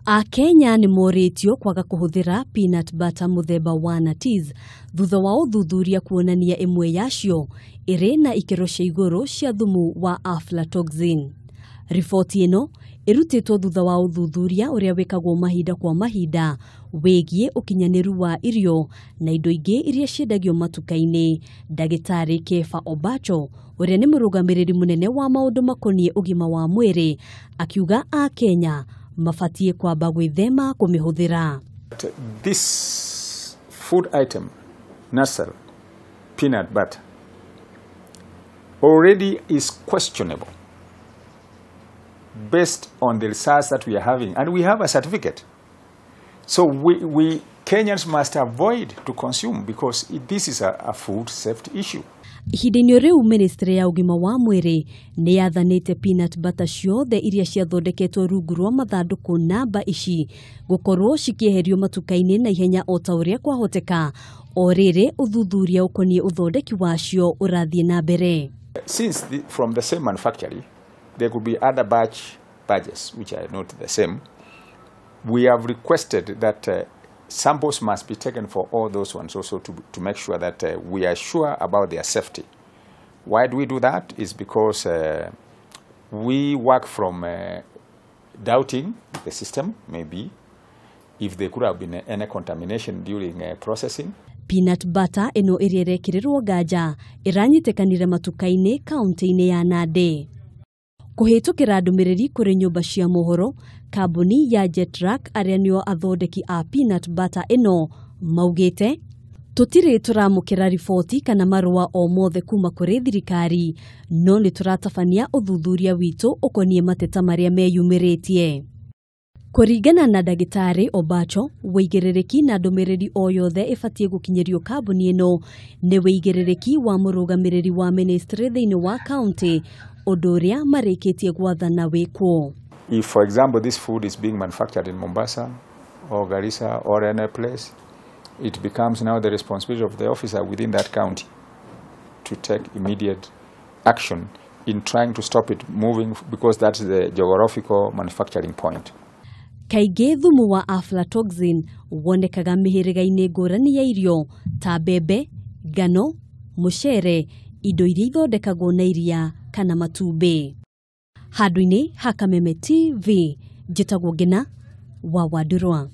Akenya nĩ morĩtio kwaga kũhũthĩra peanut butter mũthemba wa Natiz thutha wa ũthuthuria kuonania ĩmwe yacio ĩrĩ na ikĩro cia igũrũ cia thumu wa aflatoxin. Riboti ĩno ĩrutĩtwo thutha wa ũthuthuria ũrĩa wĩkagwo mahinda kwa mahinda wĩgiĩ ũkinyanĩru wa irio na indo ingĩ iria ciendagio matuka-inĩ. Ndagĩtarĩ Kefa Obacho ũrĩa nĩ mũrũgamĩrĩri mũnene wa maũndũ makoniĩ ũgima wa mwĩrĩ akiuga Akenya mabatiĩ kwamba gwĩthema kũmĩhũthĩra. This food item, Nestle peanut butter, already is questionable based on the research that we are having, and we have a certificate. So we Kenyans must avoid to consume because this is a food safety issue. Ihinda-inĩ rĩu ministry ya ũgima wa mwĩrĩ nĩ yathanĩte peanut butter ciothe iria ciathondeketwo rungu rwa mathandũkũ namba ici gũkorwo cikĩeherio matuka-inĩ na ihenya o ta ũrĩa kwahoteka, o rĩrĩ ũthuthuria ũkoniĩ ũthondeki wacio ũrathiĩ na mbere. Since from the same manufacturer there could be other batches which are not the same, we have requested that samples must be taken for all those ones also to make sure that we are sure about their safety. Why do we do that? Is because we work from doubting the system, maybe, if there could have been any contamination during processing. Peanut butter ĩno ĩrĩa ĩrekĩrĩrwo nganja ĩranyitĩkanire matuka-inĩ kaunti-inĩ ya Nandi. Kũhĩtũkĩra ndũmĩrĩri kũrĩ nyũmba cia mohoro, kambuni ya Jetrac arĩa nĩo athondeki a peanut butter ĩno maugĩte tũtirĩ tũramũkĩra riboti kana marũa o mothe kuma kũrĩ thirikari, no nĩ tũratabania ũthuthuria witũ ũkoniĩ mateta marĩa meyumĩrĩtie. Kũringana na ndagĩtarĩ Obacho, wĩigĩrĩrĩki na ndũmĩrĩri o yothe ĩbatiĩ gũkinyĩrio kambuni ĩno nĩ wĩigĩrĩrĩki wa mũrũgamĩrĩri wa ministry thĩinĩ wa kaunti, ũndũ ũrĩa marĩkĩtie gwathana wĩkwo. If, for example, this food is being manufactured in Mombasa or Garissa or any place, it becomes now the responsibility of the officer within that county to take immediate action in trying to stop it moving, because that's the geographical manufacturing point. Kaingĩ thumu wa aflatoxin wonekaga mĩhĩrĩga-inĩ ngũrani ya irio ta mbembe, ngano, mũcere, indo iria ithondekagwo na iria kana matumbĩ. Handũ-inĩ ha Kameme TV, njĩtagwo Ngina wa Wandurwa.